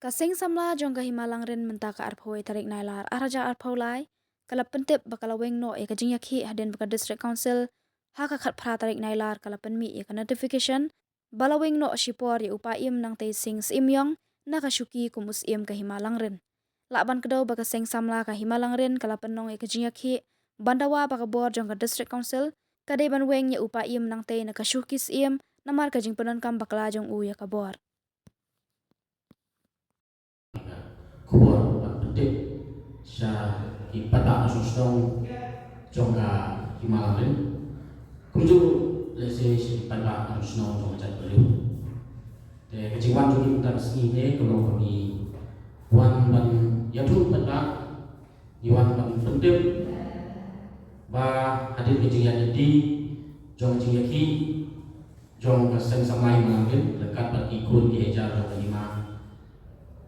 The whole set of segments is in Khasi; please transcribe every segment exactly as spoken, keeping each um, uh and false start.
Ka Seng Samla jong ka Hima Langrin mynta ka arphew tarik Nailar arhajar arphew lai ka la pyntip ba ka la weng noh ïa ka jingïakhih hadien ba ka District Council ha ka khatphra tarik Nailar ka la pynmih ïa ka notification ba la weng noh shipor ïa u Paiem Nangtei Sing Syiemiong na ka shuki kum u Syiem ka Hima Langrin. Lah ban kdew ba ka Seng Samla ka Hima Langrin ka la pynlong ïa ka jingïakhih ban dawa ba ka bor jong ka District Council ka dei ban weng ïa u Paiem Nangtei na ka shuki Syiem namar ka jingpyndonkam bakla jong u ïa ka bor. Khubor ban pyntip sha ki paidbah nongshong shnong jong ka Hima Langrin. Kumjuh lehse sha ki paidbah nongshong shnong jong ka jaitbynriew. Te ka jingwan jong ngi mynta ka sngi ne ka long ba ngi wan ban ïathuh paidbah, ngi wan ban pyntip ba hadien ka jingïaid lynti jong ka jingïakhih jong ka Seng Samla Hima Langrin ryngkat bad ki khun ki hajar jong ka hima.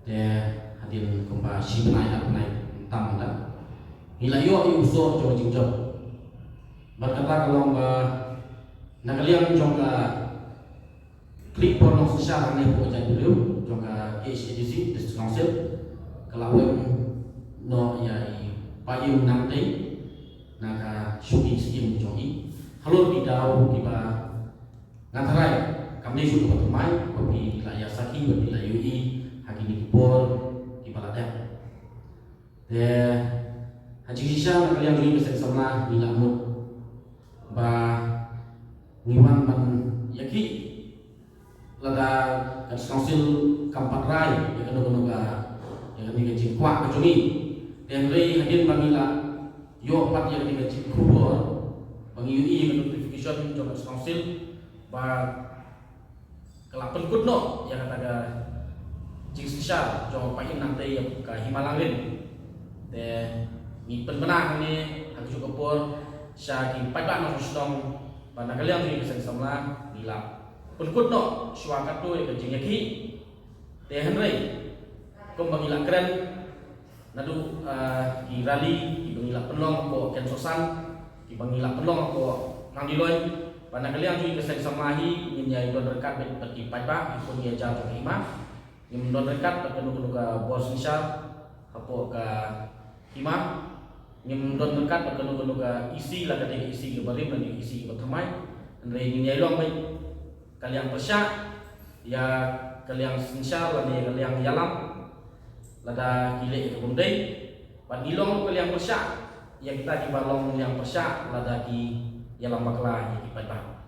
Te hadien kumba shi bnai ar bnai tam da ngi la ïoh ïa u sor jong ka jingjop. Bad kata ka long ba na ka liang jong ka Klik por nongsynshar hangne hapoh jaitbynriew jong ka K H A D C District Council ka la weng noh ïa i Paiem Nangtei na ka shuki Syiem jong i. Halor ki daw kiba nga tharai kam dei shuh kaba thymmai ba phi la ïa sakhi ba phi la ïohi ha kine ki por kiba la dep. Te ha jingshisha na ka liang jong ngi ka Seng Samla ngi la mut ba ngi wan ban ïakhih lada ka District Council kam pat rai ïa kano kano ka, ïa kane ka jingkwah ka jong ngi. Te hynrei hadien ba ngi la ïoh pat ïa kane ka jingkhubor ba ngi ïohi ïa ka notification jong ka District Council ba ka la pynkut noh ïa kata ka jingsynshar jong u Paiem Nangtei ïa ka Hima Langrin. Te ngi pynbna hangne ha kajuh ka por sha ki paidbah nongshong shnong ba na ka liang jong ngi ka Seng Samla ngi la pynkut noh shuwa katto ïa ka jingïakhih. Te hynrei kumba ngi la kren naduh, ah, ki rally kiba ngi la pynlong hapoh Kynsohsan, kiba ngi la pynlong hapoh Nongdiloi, ba na ka liang jong ngi ka Seng Samla hi ngin ïa don ryngkat bad, bad ki paidbah, ki khun ki hajar jong ka hima. Ngim don ryngkat bad kano kano ka bor synshar hapoh ka hima. Ngim don ryngkat bad kano kano ka E C, la ka dei ka E C kaba rim lane ka E C kaba thymmai. Hynrei ngin ïa long beit ka liang pyrshah ïa ka liang synshar lane ka liang ïalam lada ki leh ïa ka bym dei. Bad ngi long ruh ka liang pyrshah ïa kita kiba long liang pyrshah lada ki ïalam bakla ïa ki paidbah.